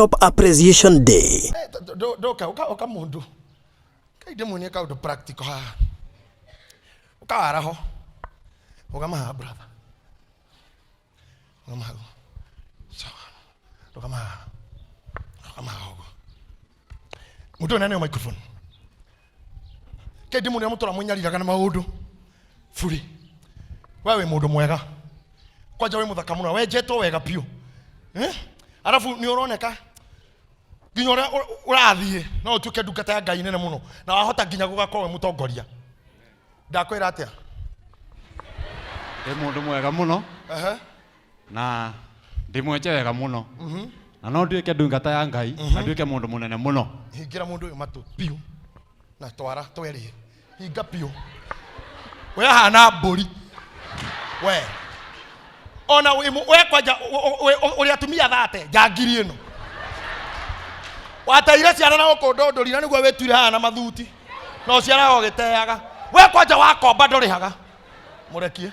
Top Appreciation Day. Ndoka uka mundu kai ndimuonie kaundu practical haha ukawara ho rugama haha brother, rugama hau, sawa, rugama haha, rugama haha uguo. Mundu ũyũ neo microphone kai ndimuonie mutura munyariraga na maundu buri. We wi mundu mwega kwanja, wi muthaka muno, wenjetwo wega piu, eh? Arabu ni uroneka nginya uria urathie no utuike ndungata ya Ngai nene muno, na wahota nginya gugakorwo wi mutongoria. Ndakwira atia? Ndi mundu mwega muno. Na ndi mwenje wega muno, na no nduĩke ndungata ya Ngai na nduĩke mundu munene muno. Hingira mundu uyu matu piu na twara twerie, hinga piu. We hana mburi we, ona we kwanja uri atumia thate njangiri ino wateire ciana na gũkũ ndũndũri na nĩguo wĩtuire haha na mathuti na ũciaraga ũgĩteaga. We kwanja wakomba ndũrĩhaga. Mũrekie.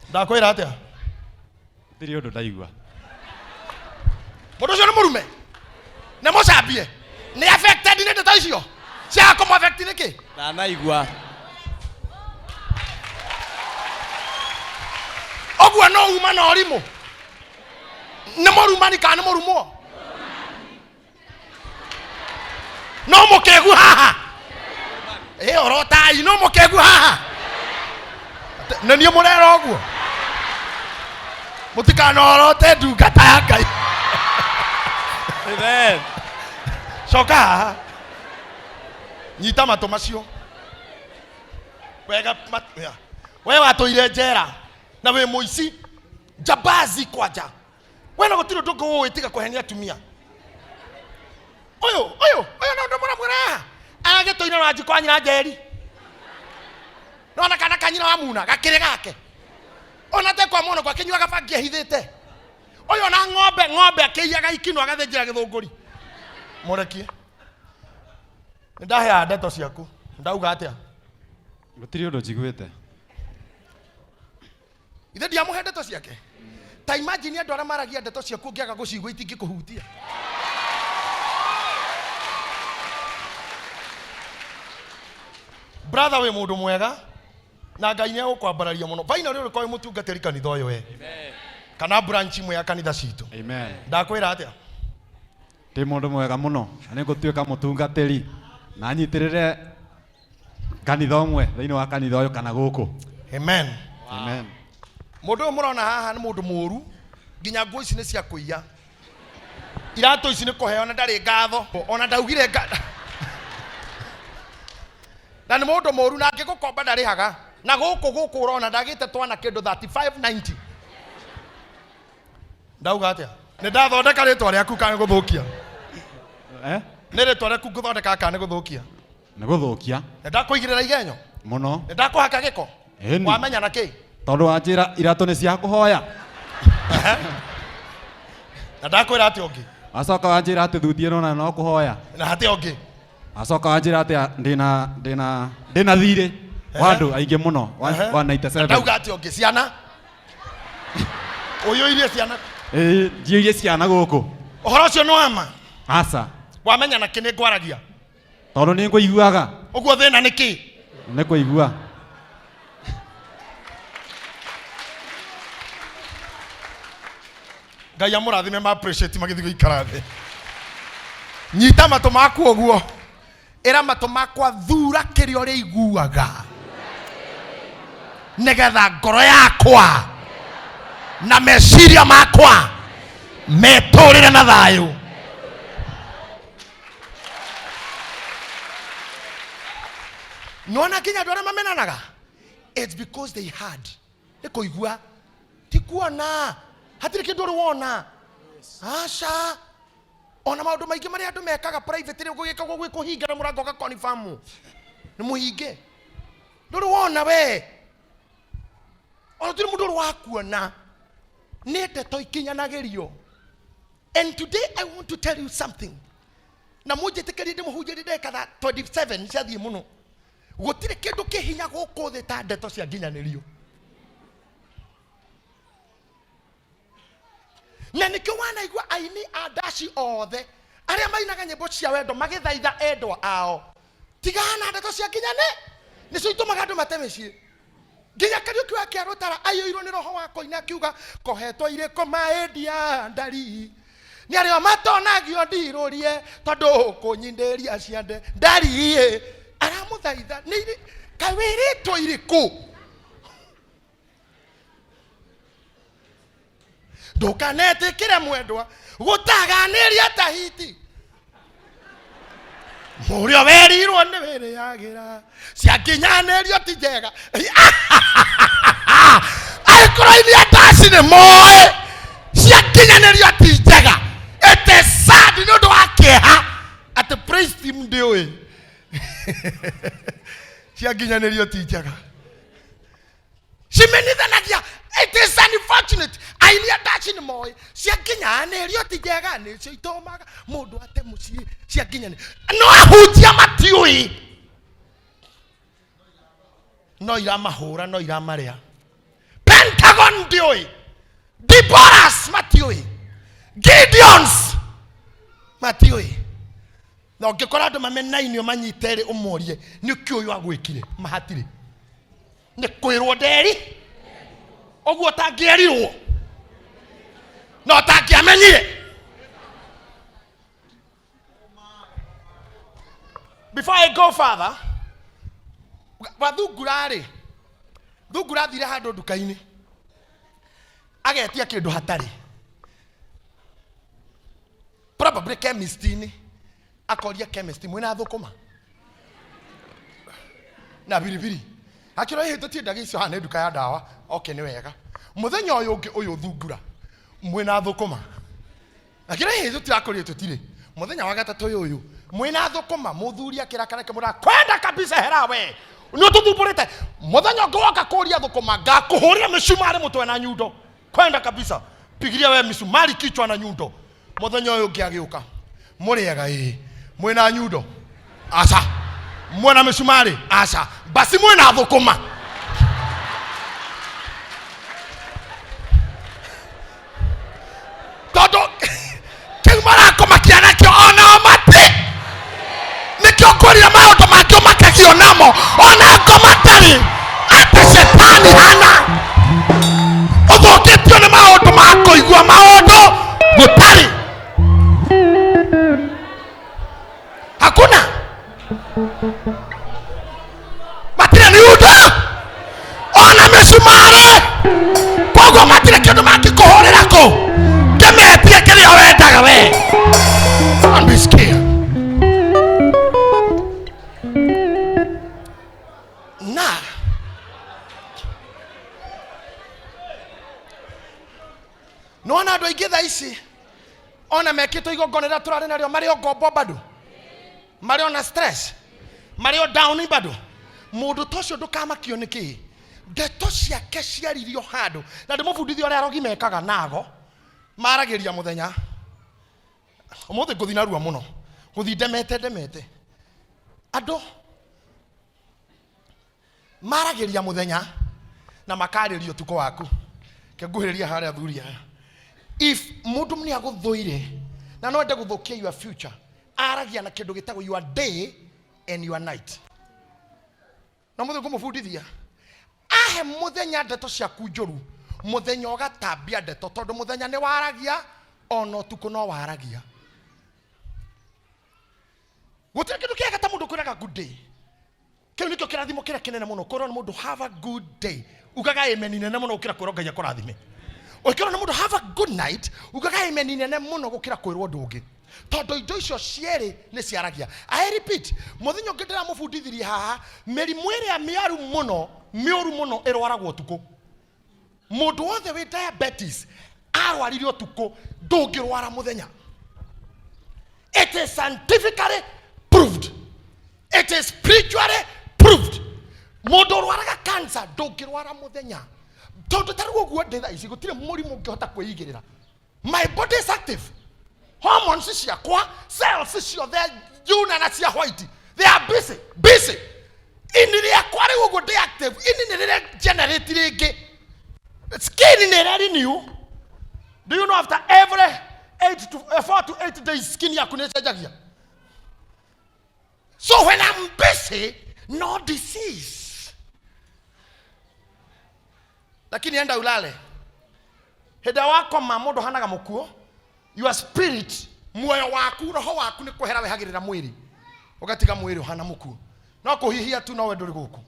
Ndakwĩra atĩa? Ndirĩ ũndũ ndaigua. Mũndũ ũcio nĩ mũrume, nĩ mũcambie, nĩ affected nĩ ndeto icio ciaga kũmũ affect nĩkĩ? Ndanaigua. Ũguo no uma na ũrimũ. Nĩ mũrumani kana nĩ mũrumwo? No mũkĩgu haha ĩ orotai, no mũkĩgu haha nĩ niĩ mũrera ũguo. Mũtikanorote ndungata ya Ngai. Amen. Coka haha, nyita matũ macio wega. Ya. We watũire njera na wĩ mũici njambazi kwanja. We na gũtirĩ ũndũ ũngĩ ũĩ tiga kũhenia atumia. Ũyũ ũyũ ũyũ no ũndũ mũramwĩra haha aragĩtũire na njiko anyina njeri nona kana kanyina wa muna gakĩrĩ gake ona te kwa mũno gwakĩnyuaga bangi ehithĩte. Ũyũ na ng'ombe ng'ombe akĩiyaga ikino agathĩnjĩra gĩthũngũri. Mũrekie. Nĩ ndaheaga ndeto ciaku, ndauga atĩa? Gũtirĩ ũndũ njiguĩte. Ithe ndiamũhe ndeto ciake. Ta imagine andũ arĩa maragia ndeto ciaku, ũngĩaga gũcigua itingĩkũhutia. Brother, wĩ mũndũ mwega na Ngai nĩ egũkwambararia mũno. Finally ũrĩkorwo wĩ mũtungatĩri kanitha ũyũ we kana branch imwe ya kanitha citũ. Amen. Ndakwĩra atĩa? Ndĩ mũndũ mwega mũno na nĩ ngũtuĩka mũtungatĩri na nyitĩrĩre kanitha ũmwe thĩinĩ wa kanitha ũyũ kana gũkũ. Amen. Amen. Mũndũ ũyũ mũrona haha nĩ mũndũ mũru, nginya nguo ici nĩ cia kũiya, iratũ ici nĩ kũheo na ndarĩ ngatho ona ndaugire na nĩ mũndũ mũru na angĩgũkomba ndarĩhaga. Na gũkũ gũkũ ũrona ndagĩte twana kĩndũ 3590. Ndauga atĩa? Nĩ ndathondeka rĩtwa rĩaku kana nĩ gũthũkia? Eh? Nĩ rĩtwa rĩaku ngũthondeka kana nĩ gũthũkia? Nĩ gũthũkia. Nĩ ndakũigĩrĩra igenyo. Mũno. Nĩ ndakũhaka gĩko. Ĩni. Wamenya na kĩ? Tondũ wanjĩra iratũ nĩ cia kũhoya. Na ndakwĩra atĩa ũngĩ? Wacoka wanjĩra atĩ thuti ĩno nayo no kũhoya. Na hatĩa ũngĩ? Wacoka wanjĩra atĩ ndĩna thirĩ wa andũ aingĩ mũno wa 97. Ndauga atĩa ũngĩ? Ciana ũyũirie ciana. Ĩĩ, njiyũirie ciana gũkũ. Ũhoro ũcio nĩ wama? Aca. Wamenya na kĩ nĩ ngwaragia? Tondũ nĩ ngũiguaga. Ũguo thĩna nĩ kĩ? Nĩ kũigua. Ngai amũrathime ma appreciate magĩthiĩ gũikara thĩ. Nyita matũ maku ũguo, ĩra matũ makwa, thura kĩrĩa ũrĩiguaga nĩgetha ngoro yakwa na meciria makwa metũrĩre na thayũ. Nĩwona nginya andũ arĩa mamenanaga, it's because they had nĩ kũigua ti kuona. Hatirĩ kĩndũ ũrĩ wona, aca. Ona maũndũ maingĩ marĩa andũ mekaga private rĩ, gũgĩkagwo gwĩ kũhinga na mũrango ũgakonfamu nĩ mũhinge. Ndũrĩ wona we, ona tũrĩ mũndũ ũrĩ wakuona, nĩ ndeto ikinyanagĩrio. And today I want to tell you something, na mũnjĩtĩkĩrie ndĩmũhunjĩrie ndagĩka tha 27 ciathiĩ mũno. Gũtirĩ kĩndũ kĩ hinya gũkũ thĩ ta ndeto cia nginyanĩrio. Na nĩkĩo wanaigua aini a ndaci othe arĩa mainaga nyĩmbo cia wendo magĩthaitha endwa ao, tigana na ndeto cia nginyane, nĩcio itũmaga andũ mate mĩciĩ. Nginya Kariũki wa Kĩarũtara aiyũirwo nĩ roho wa kũina akiuga kohetwo irĩkũ maendia ndari nĩ arĩa matonagio ndirũrie tondũ kũnyindĩria ciande ndari aramũthaitha nĩ irĩ kaĩ wĩrĩtwo irĩkũ. Ndũkanetĩkĩre mwendwa gũtaganĩria Tahiti mũrĩo werirwo nĩ wĩrĩagĩra ciakinyanĩrio ti njega. Angĩkorwo iria ndaci nĩ moĩ ciakinyanĩrio ti njega, it is sad nĩ ũndũ wa kĩeha atĩ praise team ndĩũĩ ciakinyanĩrio ti njega, cimenithanagia. It is unfortunate aini a ndaci nĩ moĩ ciakinyanĩrio ti njega, nĩcio itũmaga mũndũ ate mũciĩ. Ciakinyanĩrio no ahunjia matiũĩ, no iramahũra, no iramarĩa. Pentagon ndiũĩ, Deborahs matiũĩ, Gideons matiũĩ. Na ũngĩkora andũ mamenainio manyite rĩ, ũmorie nĩ kĩ ũyũ agwĩkire, mahatirĩ nĩ kwĩrwo nderi ũguo ũtangĩerirwo na ũtangĩamenyire. Before I go further, wathungura rĩ, thungura athire handũ nduka-inĩ agetia kĩndũ hatarĩ, probably chemist-inĩ, akoria chemist, mwĩna thũkũma na biribiri? Akĩrwo ĩhĩ, tũtiendagia icio haha, nĩ nduka ya ndawa. Okay, nĩ wega. Mũthenya ũyũ ũngĩ, ũyũ thungura, mwĩna thũkũma? Akĩrwo ĩhĩ, tũtirakũria, tũtirĩ. Mũthenya wa gatatũ, ũyũ ũyũ, mwĩna thũkũma? Mũthuri akĩrakara akĩmwĩra, kwenda kabisa hera we nĩ ũtũthumbũrĩte, mũthenya ũngĩ woka kũria thũkũma ngakũhũrĩra mĩcumarĩ mũtwe na nyundo. Kwenda kabisa, pigiria we misumari kichwa na nyundo. Mũthenya ũyũ ũngĩ agĩũka, mũrĩega? Ĩĩ. Mwĩna nyundo? Aca. Mwena mĩcumarĩ? Aca. Basi mwĩna thũkũma? Tondũ kĩu marakũmakia nakĩo onao mati nĩkĩo ngwĩrire maũndũ mangĩ ũmakagio namo ona ngoma ndarĩ atĩ cetani hana ũthũkĩtio nĩ maũndũ ma kũigua maũndũ gũtarĩ hakuna matirĩ nyundo ona mĩcumarĩ, koguo matirĩ kĩndũ mangĩkũhũrĩra kũ kĩmetie kĩrĩa wendaga we. Don't be scared. Na nĩwona andũ aingĩ thaa ici ona mekĩtwo igongona rĩrĩa tũrarĩ narĩo, marĩ o ngombo bado, marĩ ona stress, marĩ o down bado. Mũndũ ta ũcio ndũkamakio nĩ kĩĩ, ndeto ciake ciaririo handũ. Na ndĩmũbundithia ũrĩa arogi mekaga nago maragĩria mũthenya. Ũmũthĩ ngũthi narua mũno, gũthi ndemete ndemete. Andũ maragĩria mũthenya na makarĩria ũtukũ waku. Kĩnguhĩrĩria harĩa athuri aya, if mũndũ nĩ agũthũire na no ende gũthũkia your future, aragia na kĩndũ gĩtagwo your day and your night. Na mũthĩ ngũmũbundithia ahe mũthenya ndeto ciaku njũru, mũthenya ũgatambia ndeto, tondũ mũthenya nĩ waragia ona ũtukũ no waragia. Gũtirĩ kĩndũ kĩega ta mũndũ kwĩraga good day. Kĩu nĩkĩo kĩrathimo kĩrĩa kĩnene mũno, kwĩrwo nĩ mũndũ have a good day, ugaga amen nene mũno gũkĩra kwĩrwo Ngai akũrathime. Ũkĩrwo nĩ mũndũ have a good night, ugaga amen nene mũno gũkĩra kwĩrwo ũndũ ũngĩ, tondũ indo icio cierĩ nĩ ciaragia. I repeat, mũthenya ũngĩ ndĩramũbundithirie haha, mĩrimũ ĩrĩa mĩaru mũno, mĩũru mũno, ĩrwaragwo ũtukũ. Mũndũ wothe wĩ diabetes arwarire ũtukũ, ndũngĩrwara mũthenya. It is scientifically proved, it is spiritually proved. Mũndũ ũrwaraga cancer ndũngĩrwara mũthenya, tondũ ta rĩu ũguo ndĩ thaa ici, gũtirĩ mũrimũ ũngĩhota kwĩigĩrĩra. My body is active, hormones ciakwa, cells ciothe njuna na cia white, they are busy busy. Ini rĩakwa rĩu ũguo ndĩ active, ini nĩ rĩre generate rĩngĩ, skin nĩ ĩre renew. Do you know after every 8 to 4 to 8 days skin yaku nĩ ĩcenjagia? So when I'm busy, no disease. Lakini enda ulale. Hĩndĩ ĩrĩa wakoma mũndũ hanaga mũkuo, your spirit, muoyo waku, roho waku nĩ kwehera wehagĩrĩra mwĩrĩ. Ũgatiga mwĩrĩ ũhana mũkuo. No kũhihia tu nowe ndũrĩ gũkũ.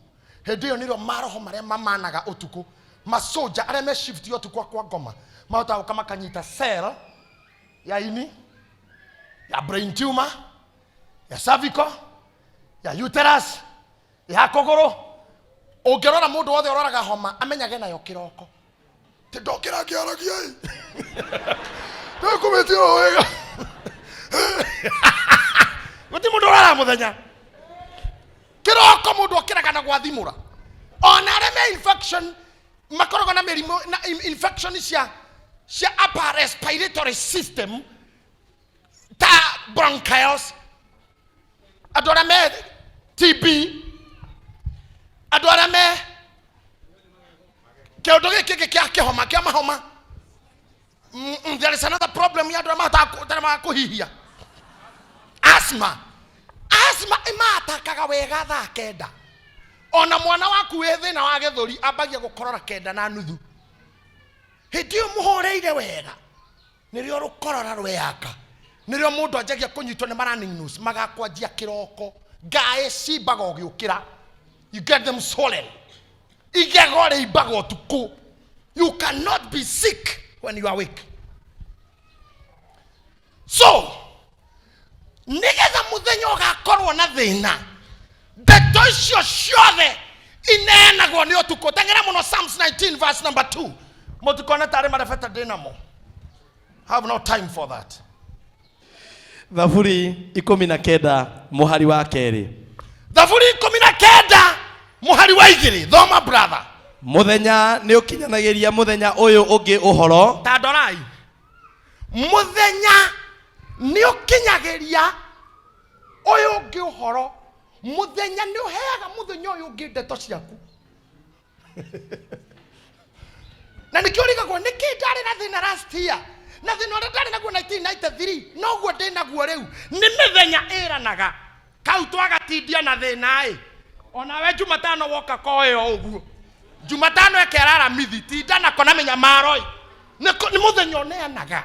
Hĩndĩ ĩyo nĩrĩo maroho marĩa mamanaga ũtukũ, masoja arĩa me shift ya ũtukũ kwa ngoma, mahotaga gũka makanyita cell ya ini, ya brain tumor, ya cervical, ya uterus, ya kũgũrũ. Ũngĩrora mũndũ wothe ũroraga homa amenyage nayo kĩroko. Ti ndokĩra ngĩaragia ĩ. Ndakũmĩtie o wega. Gũtirĩ mũndũ ũraraga mũthenya. Kĩroko mũndũ okĩraga na gwathimũra. Ona arĩa me infection makoragwo na mĩrimũ na infection cia upper respiratory system ta bronchitis, andũ arĩa me TB, andũ arĩa me kĩũndũ gĩkĩ kĩngĩ kĩa kĩhoma kĩa mahoma. There is another problem ya andũ arĩa mahotaga arĩa kũhihia. Asthma. Asthma ĩmatakaga wega thaa kenda. Ona mwana waku wĩ thĩna wa gĩthũri ambagia gũkorora kenda na nuthu. Hĩndĩ ĩyo mũhũrĩire wega nĩrĩo rũkorora rweyaka, nĩrĩo mũndũ anjagia kũnyitwo nĩ running nose, magakwanjia kĩroko, ngaĩ cimbaga ũgĩũkĩra, you get them swollen, igego rĩimbaga ũtukũ. You cannot be sick when you are awake. So nĩgetha mũthenya ũgakorwo na thĩna, ndeto icio ciothe ineanagwo nĩ ũtukũ. Teng'era mũno Psalms 19 verse number 2. Mũtikone tarĩ marebeta ndĩnamo. Have no time for that. Thaburi 19 mũhari wa kerĩ. Thaburi 19 mũhari wa igĩrĩ. Thoma brother. Mũthenya nĩ ũkinyanagĩria mũthenya ũyũ ũngĩ ũhoro. Ta ndorai. Mũthenya nĩ ũkinyagĩria ũyũ ũngĩ ũhoro. Mũthenya nĩ ũheaga mũthenya ũyũ ũngĩ ndeto ciaku. Na nĩkĩo ũrigagwo nĩkĩ ndarĩ na thĩna last year, na thĩna ũrĩa ndarĩ naguo 1993 noguo ndĩ naguo rĩu. Nĩ mĩthenya ĩranaga kau twagatindia na thĩna ĩ. Onawe Jumatano woka koe o ũguo. Jumatano ekera Aramithi, tinda nako na mĩnyamaro ĩ. Nĩ mũthenya ũneanaga.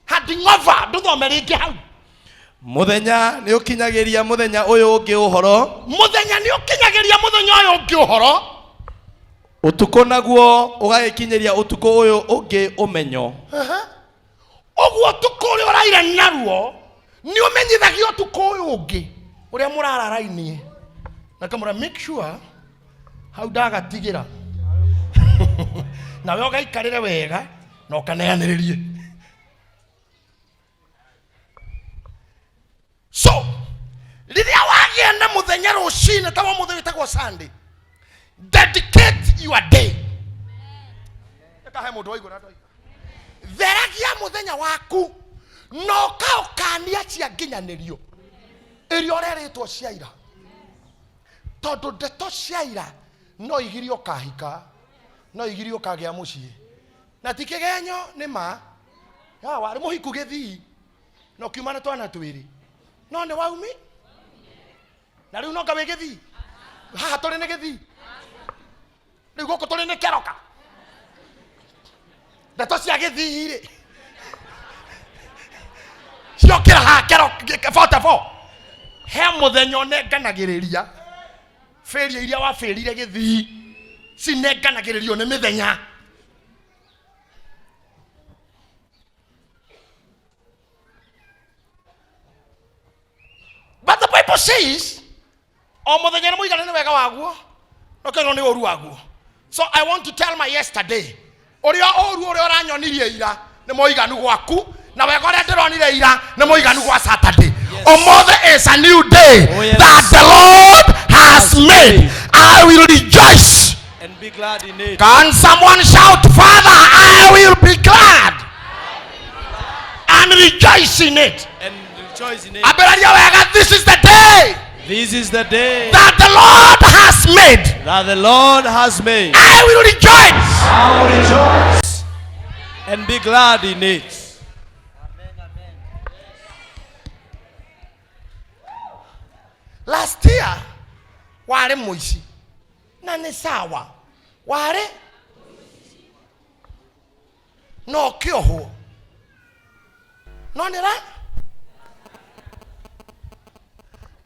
Handing over, ndũthome rĩngĩ hau. Mũthenya nĩ ũkinyagĩria mũthenya ũyũ ũngĩ ũhoro. Mũthenya nĩ ũkinyagĩria mũthenya ũyũ ũngĩ ũhoro. Ũtukũ naguo ũgagĩkinyĩria ũtukũ ũyũ ũngĩ ũmenyo. Ũguo ũtukũ ũrĩa ũraire naruo nĩ ũmenyithagia ũtukũ ũyũ ũngĩ ũrĩa mũrararainie. Na kamũra make sure hau ndagatigĩra. Nawe ũgaikarĩre wega na ũkaneanĩrĩrie. So rĩrĩa wagĩa na mũthenya rũcinĩ ta wa mũthenya wĩtagwo Sunday, dedicate your day. Reka he mũndũ waigua na ndoiga. Theragia mũthenya waku na ũkaũkania cia nginyanĩrio ĩrĩa ũrerĩtwo cia ira, tondũ ndeto cia ira no igirie ũkahika, no igirie ũkagĩa mũciĩ, na ti kĩgenyo nĩ ma. Ya, warĩ mũhiku gĩthii na ũkiuma na twana twĩrĩ, no nĩ waumi na rĩu no nga wĩ gĩthii. Haha tũrĩ nĩ gĩthii, rĩu gũkũ tũrĩ nĩ keroka. Ndeto cia gĩthii rĩ ciokĩra haha keroka 44. He mũthenya ũnenganagĩrĩria bĩria iria wabĩrire gĩthii, cinenganagĩrĩrio nĩ mĩthenya. But the Bible says, o mũthenya nĩ mũigana nĩ wega waguo, no kĩo nĩ ũru waguo. So I want to tell my yesterday, ũrĩa ũru ũrĩa ũranyonirie ira nĩ mũiganu gwaku, na wega ũrĩa ndĩronire ira nĩ mũiganu gwa Saturday. Ũmũthĩ is a new day Oh, yes. that the Lord has made. I will rejoice and be glad in it. Can someone shout, Father, I will be glad and rejoice in it. And rejoice in it. Ambĩrĩria wega, this is the day This is the day that the Lord has made. that the Lord has made. I will rejoice. I will rejoice. And be glad in it. Last year warĩ mũici na nĩ sawa, warĩ no ũkĩohwo, no nĩ ra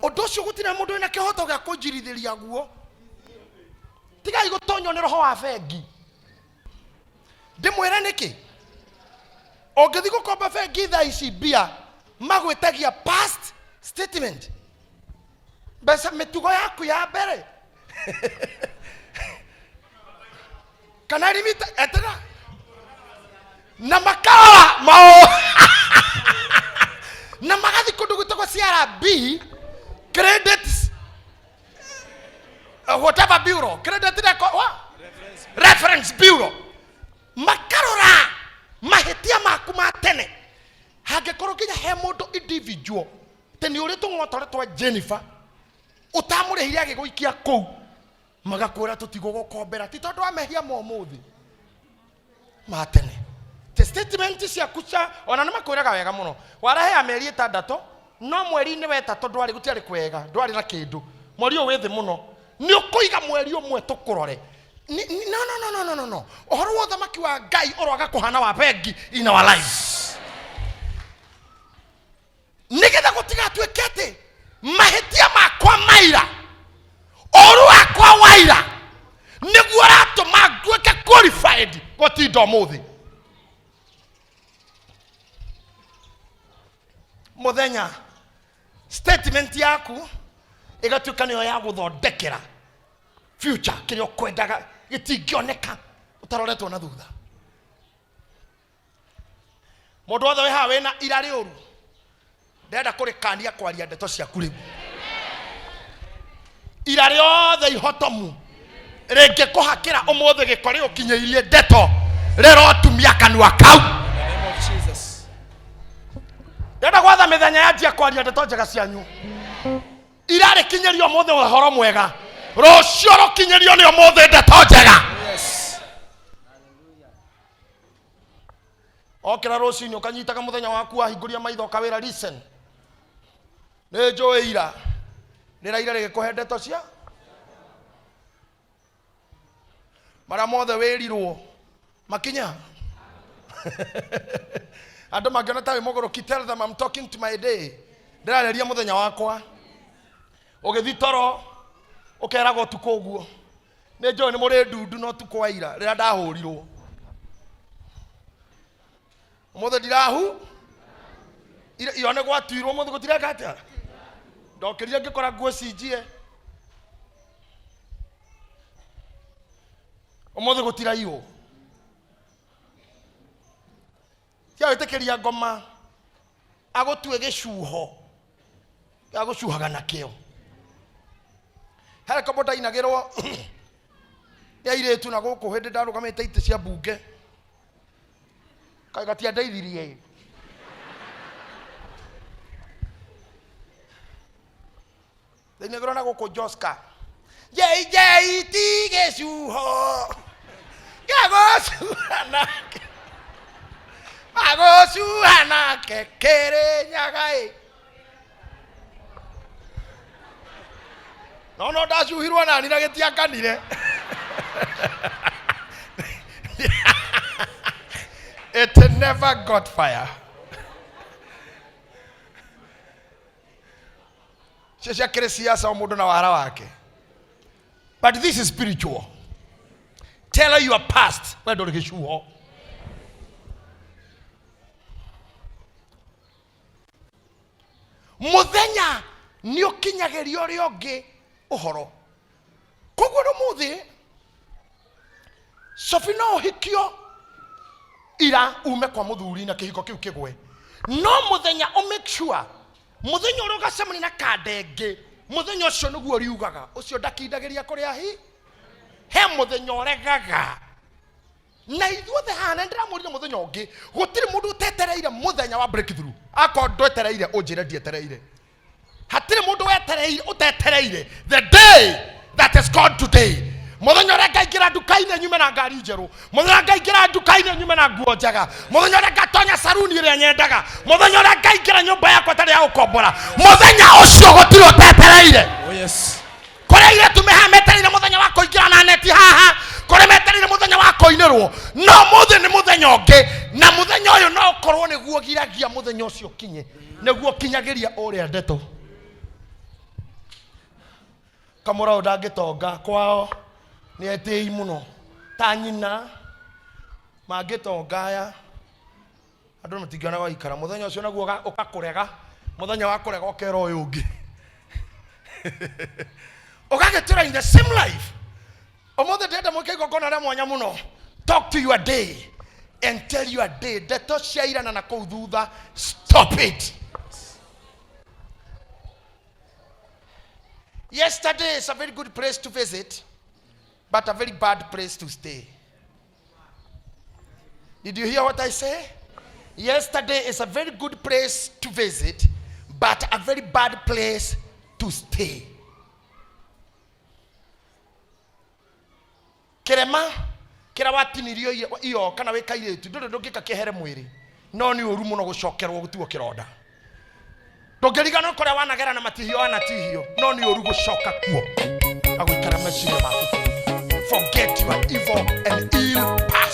ũndũ ũcio gũtirĩ mũndũ wĩna kĩhoto gĩa kũnjirithĩria guo. Tigai gũtonywo nĩ roho wa bengi. Ndĩmwĩre nĩkĩ ũngĩthiĩ gũkomba bengi thaa ici mbia magwĩtagia past statement, mbeca mĩtugo yaku ya mbere kana limita etera na makarora mao na magathi kũndũ gwĩtagwo CRB, credit whatever bureau, credit record, what? Reference bureau, makarora mahĩtia maku ma tene. Hangĩkorwo nginya he mũndũ individual te nĩ ũrĩ tũng'otore twa Jennifer ũtamũrĩhire agĩgũikia kũu, magakwĩra tũtigũgũkombera, ti tondũ wa mehia ma ũmũthĩ, ma tene. Te statement ciaku cia ona nĩ makwĩraga wega mũno, warehea mĩeri 6 no mweri-inĩ wa 3 ndwarĩ, gũtiarĩ kwega, ndwarĩ na kĩndũ, mweri ũyũ wĩ thĩ mũno, nĩ ũkũiga mweri ũmwe tũkũrore. No, no, no, no, no, no, no. Ũhoro wa ũthamaki wa Ngai ũroaga kũhana wa bengi in our lives, nĩgetha gũtigatuĩke atĩ mahĩtia makwa maira, ũru wakwa waira nĩguo ũratũma nduĩke qualified gũtinda ũmũthĩ. Mũthenya statement yaku ĩgatuĩka nĩyo ya gũthondekera future, kĩrĩa ũkwendaga gĩtingĩoneka ũtaroretwo na thutha. Mũndũ wothe wĩ haha wĩna ira rĩũru, ndĩrenda kũrĩkania kwaria ndeto ciaku rĩu. Ira rĩothe ihotomu rĩngĩkũhakĩra ũmũthĩ gĩko rĩũkinyĩirie ndeto, rĩrotumia kanua kau. In the name of Jesus. Ndĩrenda gwatha mĩthenya yanjia kwaria ndeto njega cianyu. Ira rĩkinyĩrio ũmũthĩ ũhoro mwega, rũciũ rũkinyĩrio nĩ ũmũthĩ ndeto njega. Yes. Okĩra rũcinĩ ũkanyitaga mũthenya waku, wahingũria maitho ũkawĩra, listen, nĩ njũĩ ira rĩraira rĩgĩkũhe ndeto cia marĩa mothe wĩrirwo makinya. Andũ mangĩona ta wĩ mũgũrũki, tell them, "I'm talking to my day." Ndĩrarĩria mũthenya wakwa. Ũgĩthi toro ũkeragwo ũtukũ ũguo, nĩ njũĩ nĩ mũrĩ ndundu, no ũtukũ wa ira rĩrĩa ndahũrirwo, ũmũthĩ ndirahu ira nĩ gwatuirwo, ũmũthĩ gũtireka atĩa. Ndokĩrire ngĩkora nguo cinjie, ũmũthĩ gũtiraiywo. Tia wĩtĩkĩria ngoma agũtue gĩcuho gĩa gũcuhaga nakĩo. He kombo ndainagĩrwo nĩ airĩtu na gũkũ hĩndĩ ndarũgamĩte itĩ cia mbunge, kaĩ gatiandeithirie. Ndainagĩrwo na gũkũ Joska, jei jei ti gĩcuho gĩa gũcuha nake, agũcuha nake kĩrĩnyaga ĩ. No no ndacuhirwo nani na gĩtiakanire. It never got fire. Cio ciakĩrĩ siasa, o mũndũ na wara wake, but this is spiritual. Tell your past, we ndũrĩ gĩcuho. Mũthenya nĩ ũkinyagĩria ũrĩa ũngĩ ũhoro. Koguo rũmũthĩ Sophie no ũhikio ira ume kwa mũthuri na kĩhiko kĩu kĩgwe, no mũthenya ũ make sure mũthenya ũrĩa ũgacemania na kandenge, mũthenya ũcio nĩguo riugaga ũcio ndakindagĩria kũrĩa hi he mũthenya ũregaga. Na ithuothe haha, na ndĩramwĩrire mũthenya ũngĩ, gũtirĩ mũndũ ũtetereire mũthenya wa breakthrough. Akorwo ndwetereire, ũnjĩre ndietereire. Hatirĩ mũndũ wetereire ũtetereire the day that is called today. Mũthenya ũrĩa ngaingĩra nduka-inĩ nyume na ngari njerũ. Mũthenya ngaingĩra nduka-inĩ nyume na nguo njega. Mũthenya ũrĩa ngatonya saruni ĩrĩa nyendaga. Mũthenya ũrĩa ngaingĩra nyũmba yakwa ĩtarĩ ya gũkombora. Mũthenya ũcio gũtirĩ ũtetereire. Oh yes. Kũrĩ airĩtu meha metereire mũthenya wa kũingĩra na neti haha, kũrĩ metereire mũthenya wa kũinĩrwo, no mũthĩ nĩ mũthenya ũngĩ, na mũthenya ũyũ no ũkorwo nĩguo giragia mũthenya ũcio ũkinye, nĩguo ũkinyagĩria ũrĩa ndeto. Kamũra ũyũ ndangĩtonga kwao nĩ etĩi mũno ta nyina, mangĩtonga aya andũ matingĩona gwa gũikara. Mũthenya ũcio naguo ũkakũrega, mũthenya wa kũrega ũkera ũyũ ũngĩ, ũgagĩtũra in the same life. Ũmũthĩ ndĩrenda mwĩke igongona rĩa mwanya mũno. Talk to your day and tell your day, ndeto cia irana na kũu thutha, stop it. Yesterday is a very good place to visit, but a very bad place to stay. Did you hear what I say? Yesterday is a very good place to visit, but a very bad place to stay. Kĩrema kĩrĩa watinirio iyo kana wĩ kairĩtu ndũrĩ ndũngĩka kĩhere mwĩrĩ, no nĩ ũru mũno gũcokerwo gũtuo kĩronda. Ndũngĩriganwo kũrĩa wanagera na matihio wanatihio, no nĩ ũru gũcoka kuo na gũikara meciria maku kuo. Forget your evil and ill past.